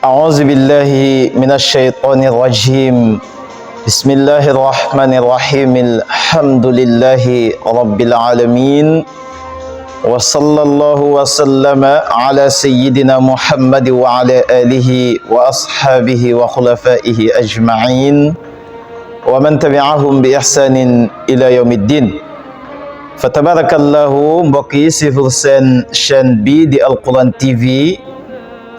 أعوذ بالله من الشيطان الرجيم بسم الله الرحمن الرحيم الحمد لله رب العالمين وصلى الله وسلم على سيدنا محمد وعلى آله وأصحابه وخلفائه أجمعين ومن تبعهم بإحسان إلى يوم الدين فتبارك الله mbokk yi sifur seen chaîne bi di Alquran TV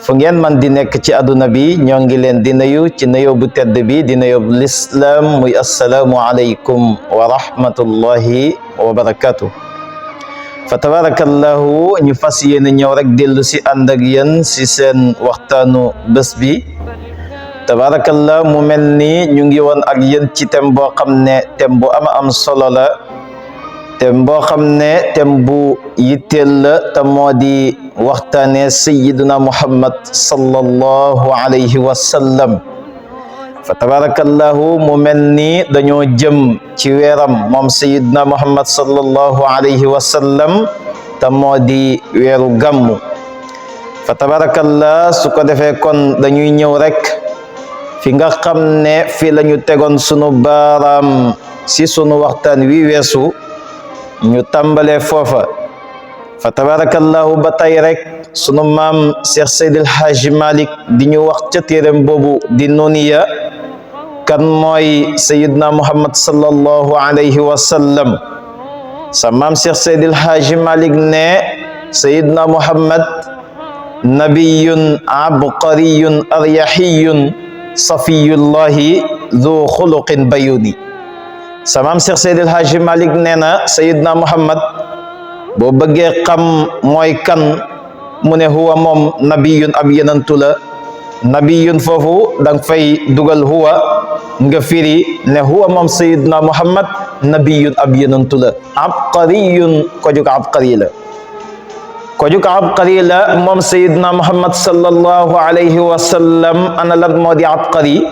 fu ngeen man di nekk ci àdduna bi ñoo ngi leen di nuyu ci nuyoo bu tedd bi di nuyoo bu lislaam muy assalaamu aleykum wa rahmatullahi wa barakatuh fa tabarakallahu ñu fas yéene ñëw rek dellu si ànd ak yéen si seen waxtaanu bés bi tabarakallah mu mel ni ñu ngi woon ak yéen ci thème boo xam ne thème bu am solo la thème boo xam ne thème bu yitteel la te moo di waxtaane sayyiduna muhammad sallallahu alayhi wa sallam fa tabarakallahu mu mel ni dañoo jëm ci weeram moom sayyiduna muhammad sallallahu alayhi wa sallam te moo di weeru gàmmu fa tabarakallah su ko defee kon dañuy ñëw rek fi nga xam ne fi lañu tegoon sunu baaraam si sunu waxtaan wi weesu ñu tàmbalee foofa fa tabarakallahu ba tey rek sunu maam Cheikh Seydil Haaji Malik di ñu wax ca téeram boobu di Nuniya kan mooy Sayyidna Muhammad sallallahu alayhi wa sallam sa maam Cheikh Seydil Haaji Malik ne Sayyidna Muhammad nabiyun abqariyun aryahiyun safiyullahi dhu xuluqin bayuni samaam Cheikh Seydil Haaji Malik nee na Sayyidna Muhammad boo bëggee xam mooy kan mu ne huwa moom nabiyun ab yenantu la nabiyun foofu danga fay dugal huwa nga firi ne huwa moom Sayyidna Muhammad nabiyun ab yenantu la abqariyun ko juk abqari la ko juk abqari la moom Sayyidna Muhammad sallallahu alayhi wa sallam ana lan moo di abqari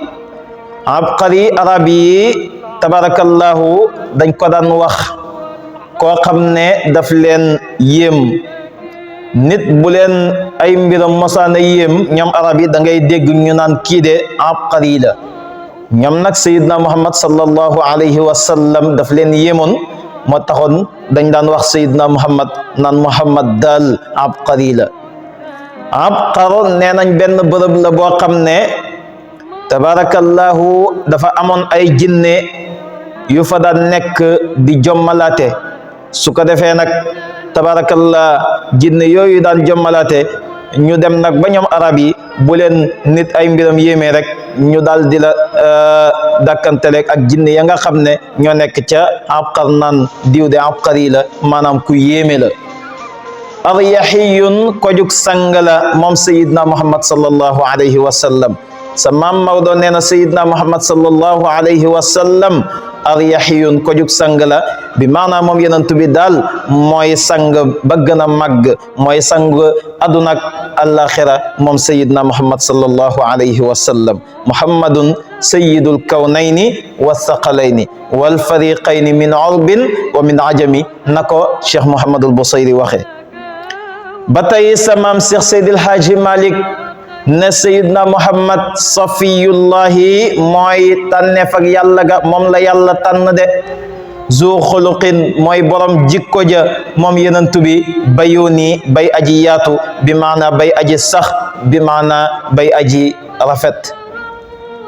arab yi tabarakallahu dañ ko daan wax koo xam ne daf leen yéem nit bu leen ay mbiram mosaana yéem ñoom arab yi da ngay dégg ñu naan kii de abqari la ñoom nag Sayyidna Muhammad sallallahu alayhi wa sallam daf leen yéemoon moo taxoon dañ daan wax Sayyidna Muhammad naan Muhammad daal abqari la abqar nee nañ benn bërëb la boo xam ne tabarakallahu dafa amoon ay jinne yu fa daan nekk di jommalaate su ko defee nag tabarakallah jinne yooyu daan jommalaate ñu dem nag ba ñoom arab yi bu leen nit ay mbiram yéemee rek ñu daal di la dàkkanteleeg ak jinne ya nga xam ne ñoo nekk ca abqar naan diw de abqari la maanaam ku yéeme la aryahiyun ko jug sang la moom Sayyidna Muhammad sallallahu alayhi wa sallam sa maam Maodo nee na Sayyidna Muhammad sallallahu alayhi wa sallam aryahiyun ko jug sang la bi maanaam moom yenentu bi daal mooy sang ba gën a màgg mooy sang aduna ak alaxira moom Sayyidna Muhammad sallallahu alayhi wa sallam muhammadun sayyidul kawnayni wathaqalayni wal fariqayni min urbin wa min ajami na ko Cheikh Mouhamadul Busayri waxee ba tey sa maam Cheikh Seydil Haaji Malik ne Sayyidna Muhammad safiyullahi mooy tànneef ak yàlla ga moom la yàlla tànn de zu xuluqin mooy borom jikko ja moom yenentu bi bayuni bay aji yaatu bi maana bay aji sax bi maana bay aji rafet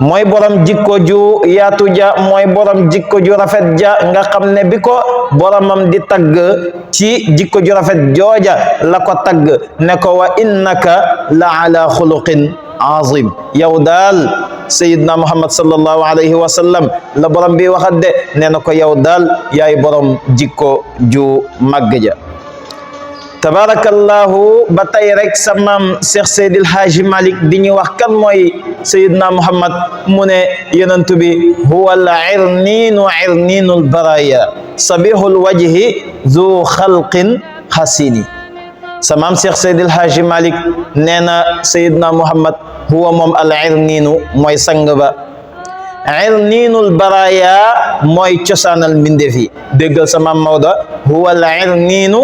mooy borom jikko ju yaatu ja mooy borom jikko ju rafet ja nga xam ne bi ko boromam di tagg ci jikko ju rafet jooja la ko tagg ne ko wa innaka la ala xuluqin azim yow daal Sayyidna Muhammad sallallahu alayhi wa sallam la borom bi waxat de nee na ko yow daal yaay borom jikko ju màgg ja tabarakallahu ba tey rek sa maam Cheikh Seydil Haaji Malik di ñu wax kan mooy Sayyidna Muhammad mu ne yenentu bi huwa al irninul baraya sabihul wajhi zu xalqin xasini sa maam Cheikh Seydil Haaji Malik nee na sayidna Muhammad huwa moom al irniinu mooy sang ba, irniinul baraya mooy cosaanal mbindeef yi. déggal sa maam Maodo huwa al irniinu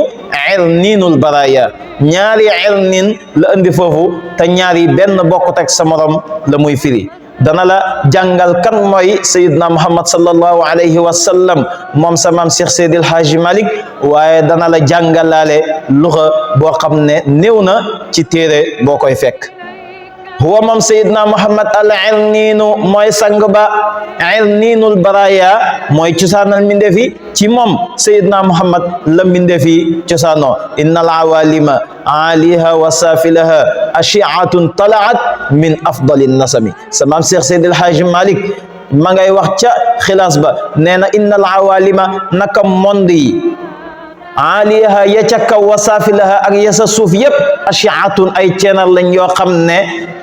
irniinul baraya, ñaari irniin la andi foofu te ñaari benn bokkut ak sa morom la muy firi. dana la jàngal kan mooy sayidna Muhammad sallallahu alayhi wa sallam moom sa maam Cheikh Seydil Haaji Malik, waaye dana la jàngalaale luxa boo xam ne néew na ci téere boo koy fekk. huwa moom sayidna Muhammad al irniinu mooy sang ba, irniinul baraya mooy cosaanal mbindeef yi. ci moom sayidna Muhammad la mbindeef yi cosaanoo. innal awalima aliha wa safilaha ashiatun talaat min afdali nasami. sa maam Cheikh Seydil Haaji Malik ma ngay wax ca xilaas ba nee na innal awalima naka monde yi aliha ya ca kaw wa safilaha ak ya sa suuf yépp ashiatun ay ceenar lañ yoo xam ne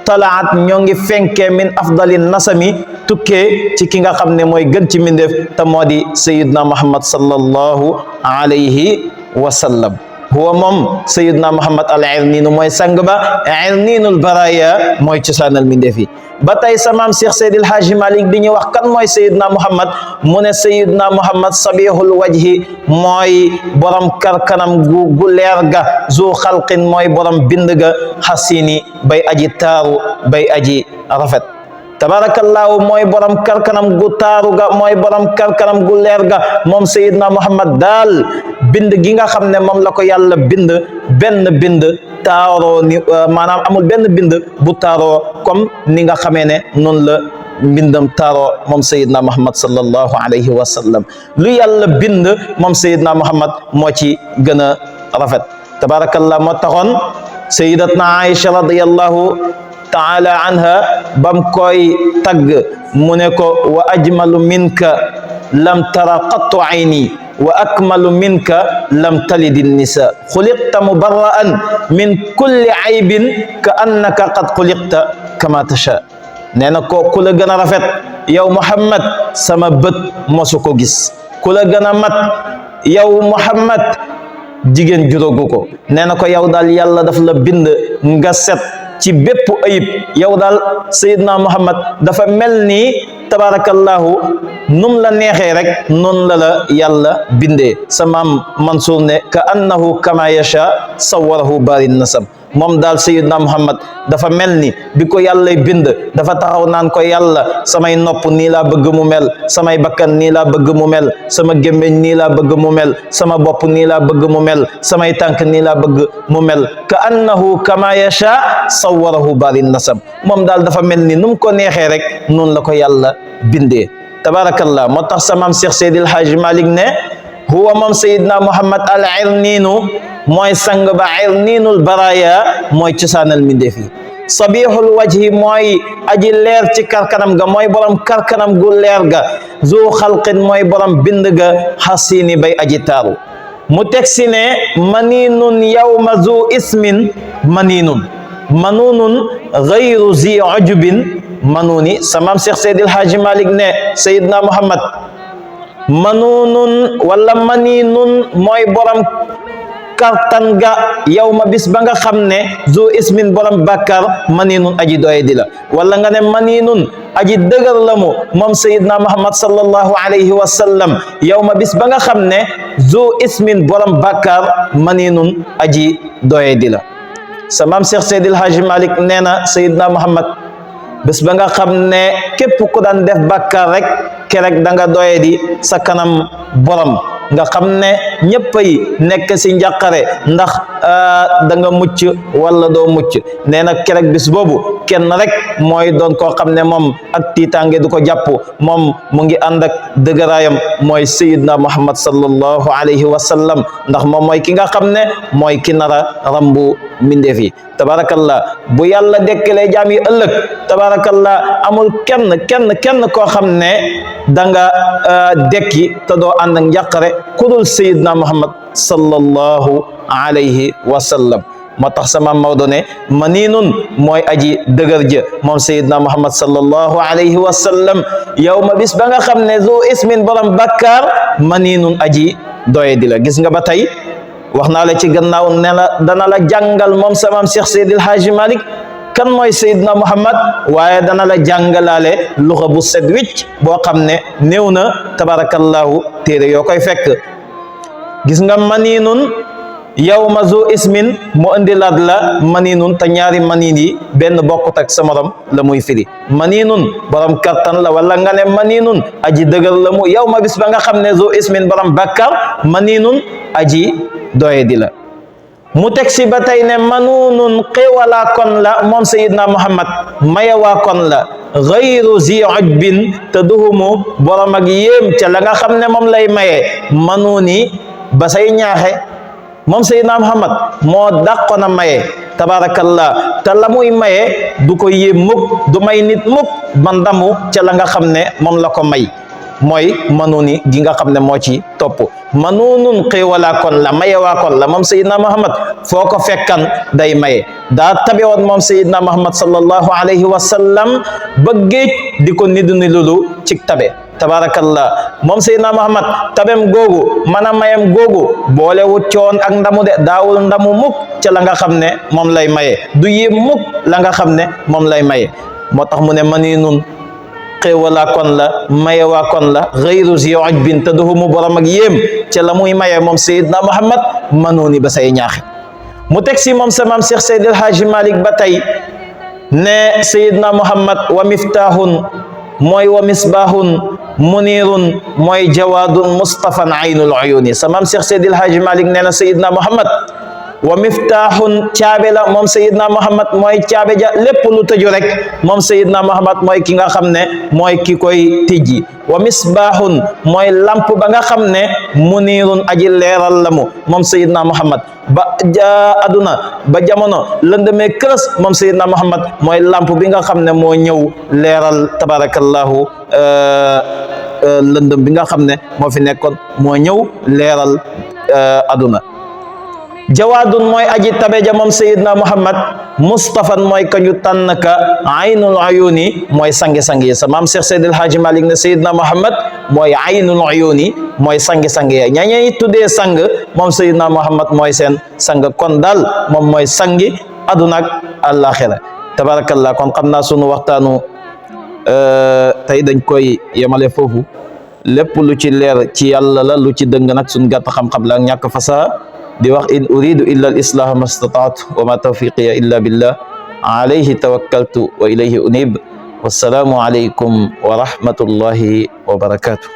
talaat ñoo ngi fenkee min afdali nasami tukkee ci ki nga xam ne mooy gën ci mbindeef te moo di sayidna Muhammad sallallahu alayhi wa sallam. huwa moom sayidna Muhammad al irniinu mooy sang ba, irniinul baraya mooy cosaanal mbindeef yi. ba tey sa maam Cheikh Seydil Haaji Malik di ñu wax kan mooy sayidna Muhammad mu ne sayidna Muhammad sabihul wajhi mooy borom karkanam gu leer ga, zu xalqin mooy borom bind ga, xasini bay aji taaru bay aji rafet. tabarakallahu mooy borom karkanam gu taaru ga, mooy borom karkanam gu leer ga. moom sayidna Muhammad daal bind gi nga xam ne moom la ko yàlla bind benn bind taaroo ni maanaam amul benn bind bu taaroo comme ni nga xamee ne noonu la mbindam taaroo moom sayidna Muhammad sallallahu alayhi wa sallam. lu yàlla bind moom sayidna Muhammad moo ci gën a rafet. tabarakallah moo taxoon sayidatna Aïcha radiyallahu taala anha bam koy tagg mu ne ko wa ajmalu minka lam tara qattu ayni wa akmalu minka lam talidi nisa xuliqta mubarra'an min kulli aybin ka annaka qad xuliqta kama tasha. nee na ko ku la gën a rafet yow Muhammad sama bët mosu ko gis, ku la gën a mat yow Muhammad jigéen juróogu ko. nee na ko yow daal yàlla daf la bind nga set ci bépp ayib. yow daal sayidna Muhammad dafa mel ni tabarakallahu num la neexee rek noonu la yàlla bindee. sa maam Mansour ne ka annahu kama yasha sawwarahu bari nasam. moom daal sayidna Muhammad dafa mel ni bi ko yàllay bind dafa taxaw naan ko yàlla samay nopp nii laa bëgg mu mel, samay bakkan nii laa bëgg mu mel, sama gémmiñ nii laa bëgg mu mel, sama bopp nii laa bëgg mu mel, samay tànk nii laa bëgg mu mel. ka annahu kama yasha sawwarahu bari nasam. moom daal dafa mel ni nu mu ko neexee rek noonu la ko yàlla bindee. tabarakallah moo tax sa maam Cheikh Seydil Haaji Malik ne huwa moom sayidna Muhammad al irniinu mooy sang ba, irniinul baraya mooy cosaanal mbindeef yi. sabihul wajhi mooy aji leer ci karkanam ga, mooy borom karkanam gu leer ga, zu xalqin mooy borom bind ga, xasini bay aji taaru. mu teg si ne maninun yawma zu ismin maninun manunun gayru zi ujubin manuni. sa maam Cheikh Seydil Haaji Malik ne sayidna Muhammad manunun wala maninun mooy borom kartan ga yow ma bis ba nga xam ne zu ismin borom bàkkaar maninun aji doye di la, wala nga ne maninun aji dëgër la mu moom sayidna Muhammad sallallahu alayhi wa sallam yow ma bis ba nga xam ne zu ismin borom bàkkaar maninun aji doye di la. sa maam Cheikh Seydil Haaji Malik nee na sayidna Muhammad bés ba nga xam ne képp ku daan def bàkkaar rek kerek da nga doye di sa kanam borom, nga xam ne ñëppay nekk si njàqare ndax da nga mucc wala doo mucc. nee na kerek bis boobu kenn rek mooy doon koo xam ne moom ak tiitaange du ko jàpp, moom mu ngi ànd ak dëgëraayam, mooy sayidna Muhammad sallallahu alayhi wa sallam, ndax moom mooy ki nga xam ne mooy ki nara rambu mbindeef yi. tabarakallah bu yàlla dekkalee jaam yi ëllëg tabarakallah amul kenn koo xam ne da nga dekki te doo ànd ak njàqare ku dul sayidna Muhammad sallallahu alayhi wa sallam. moo tax sama Maodo ne maninun mooy aji dëgër jë moom sayidna Muhammad sallallahu alayhi wa sallam yow ma bis ba nga xam ne zu ismin borom bakkaar maninun aji doye di la. gis nga ba tey wax naa la ci gannaaw ne la dana la jàngal moom sa maam Cheikh Seydil Hadji Malick kan mooy Seydina Muhammad waaye dana la jàngalaale luxa bu set wicc boo xam ne néew na tabarakallahu téere yoo koy fekk. gis nga maniinun yawma zu ismin mu indilaat la maniinun te ñaari maniin yi benn bokkut ak sa morom la muy firi. maniinun borom kattan la wala nga ne maniinun aji dëgër la mu yawma bis ba nga xam ne zu ismin borom bakkar maniinun aji doye di la. mu teg si ba tey ne manuunun xéewalaa kon la moom Seydina Muhammad mayawaa kon la gayru zi ujbin te duhumu borom ak yéem ca la nga xam ne moom lay maye manuuni ba say ñaaxe moom Seydina Muhammad moo dàqoon a maye tabarakallah te la muy maye du ko yéem mukk du may nit mukk ba ndamu ca la nga xam ne moom la ko may mooy manuuni gi nga xam ne moo ci topp manuunun xéewalaa kon la mayewaa kon la moom Seydina Muhammad foo ko fekkan day maye daa tabe woon moom Seydina Muhammad sallallahu alayhi wa sallam ba géej di ko nidu ni lulu ci tabe tabarakallah moom Seydina Muhammad tabem googu man a mayem googu boolewut coon ak ndamu de daawul ndamu mukk ca la nga xam ne moom lay maye du yéem mukk la nga xam ne moom lay maye moo tax mu ne maniinun xéewalaa kon la mayewaa kon la gayru zi ujbin te duhumu borom ak yéem ca la muy maye moom Seydina Muhammad manuuni ba say ñaaxe mu teg si moom sa maam Cheikh Seydil Hadji Malick ba tey ne Seydina Muhammad wa miftahun mooy wa misbahun munirun mooy jawaadun mustafan aynul uyuni sa maam Cheikh Seydil Hadji Malick nee na Seydina Muhammad wa miftahun caabe la moom Seydina Muhammad mooy caabe ja lépp lu tëju rek moom Seydina Muhammad mooy ki nga xam ne mooy ki koy tijji wa misbahun mooy lamp ba nga xam ne munirun aji leeral la mu moom Seydina Muhammad ba aduna ba jamono lëndëmee kërës moom Seydina Muhammad mooy lamp bi nga xam ne moo ñëw leeral tabarakallahu lëndëm bi nga xam ne moo fi nekkoon moo ñëw leeral aduna jawaadun mooy aji tabeja moom Seydina Muhammad mustafan mooy ka ñu tànn ka aynul uyuni mooy sangi-sangi yi sa maam Cheikh Seydil Hadji Malick ne Seydina Muhammad mooy aynul uyuni mooy sangi-sangi ya ñañey tuddee sang moom Seydina Muhammad mooy seen sang kon daal moom mooy sangi aduna ak àllaaxira tabarakallah kon xam naa sunu waxtaanu tey dañ koy yemale foofu lépp lu ci leer ci yàlla la lu ci dëng nag suñ gàtt xam-xam la ak ñàkk fasaa di wax in uridu illa al islaha ma stataatu wa ma tawfiqiya illa billah alayhi tawakkaltu wa ilayhi unib wassalaamu alaykum wa rahmatullahi wa barakatuh